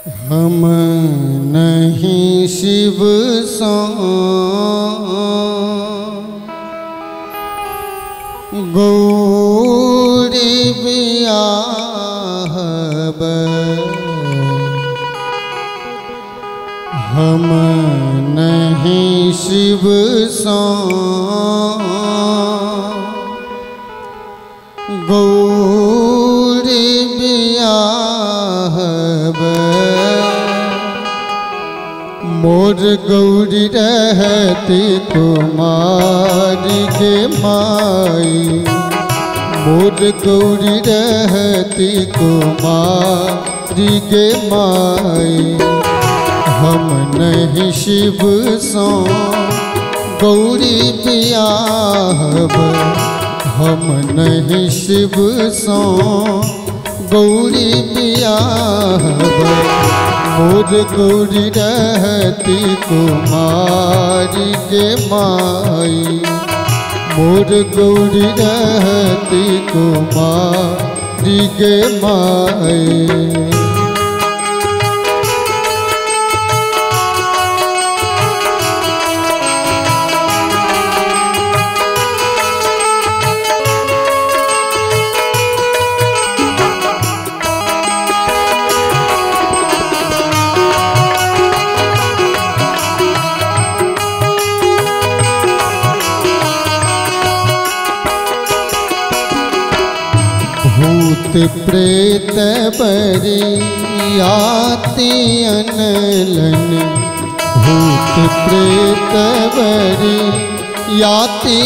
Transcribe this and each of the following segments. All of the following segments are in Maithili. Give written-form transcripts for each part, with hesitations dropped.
हम नहीं शिव सो गौरी बियाहब, हम नहीं शिव सो गौरी बियाहब। मोर गौरी रहती कुमारी के माई, मोर गौरी रहती कुमारी के माई। हम नहीं शिव सो गौरी बियाहब, हम नहीं शिव सो गौरी बियाहब। मोर गौरी रहती कुमारी के माई, मोर गौरी रहती कुमारी के माई। भूत प्रेत बरियाती अनलन, भूत प्रेत बरियाती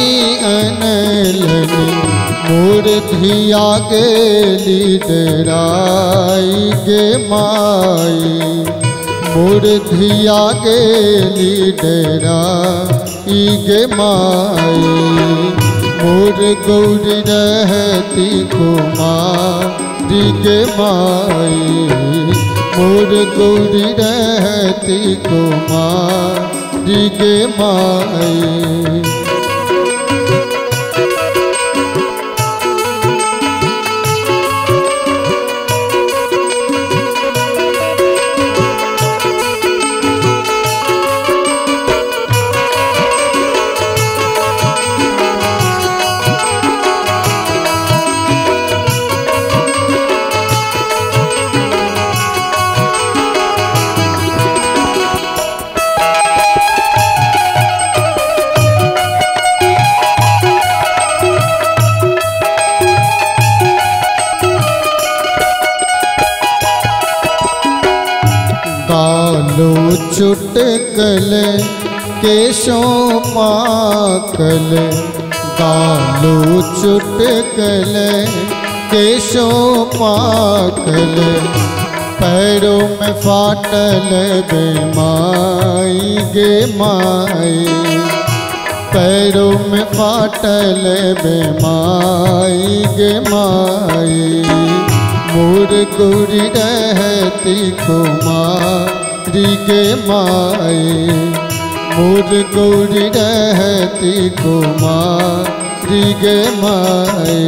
अनलन। मोर धिया गेली डराई गे माई, मोर धिया गेली डराई गे माई। मोर गौरी रहती कुमारी के माई, मोर गौरी रहती कुमारी के माई। गालो चुटकल केशो पाकल, गालो चुटकल केशो पाकल। पैरों में फाटल बेमाई गे माई, पैरों में फाटल बेमाई गे माई। मोर गौरी रहती कुमारी के माई, मोर गौरी रहती कुमारी के माई।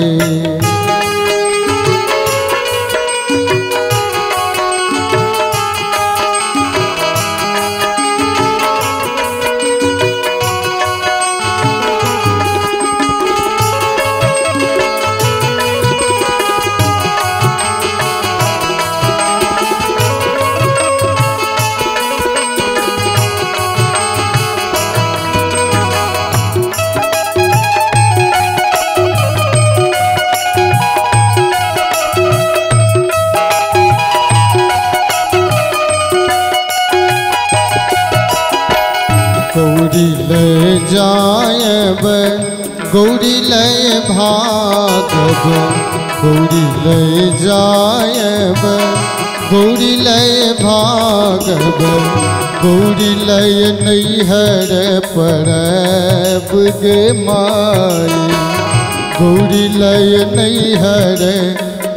गौरी ले जायब गौरी ले भागब, गौरी ले जायब गौरी ले भागब। गौरी ले नैहर परब गे माई, गौरी ले नैहर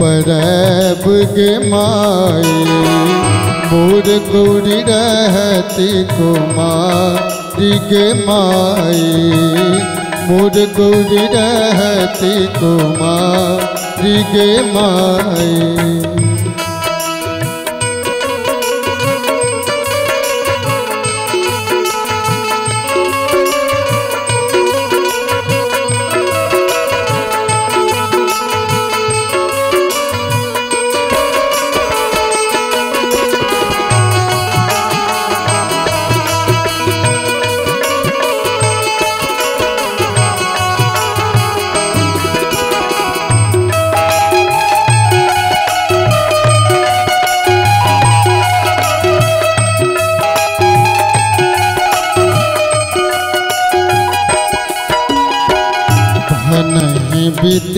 परब गे माई। मोर गौरी रहती कुमारी गे माई, मोर गौरी रहती कुमारी गे माई।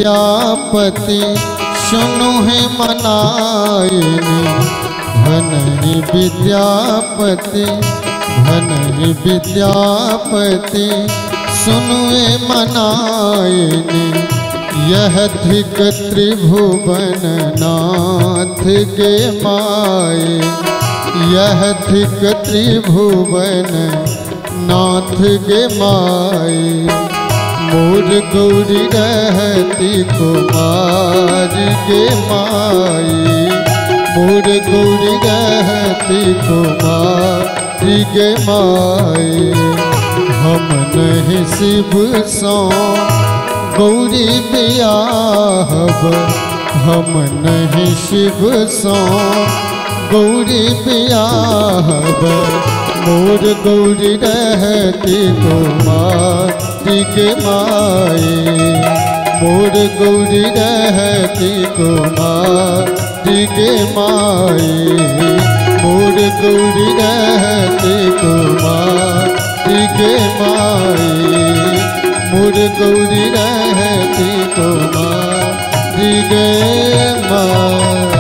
विद्यापति सुनु हे मनाइनी, भनहि विद्यापति, भनहि विद्यापति सुनु हे मनाइनी। यह धिक त्रिभुवन नाथ गे माए, यह धिक त्रिभुवन नाथ गे माए। मोर गौरी रहती कुमार गे माई, मोर गौरी रहती कुमार गे माई। हम नहीं शिव सो गौरी बियाहब, हम नहीं शिव सो गौरी बियाहब। मोर गौरी रहती कुमार गे माए, मोर गौरी रहती कुमार गे माए। मोर गौरी रहती कुमार गे माए, मोर गौरी रहती कुमार गे माए।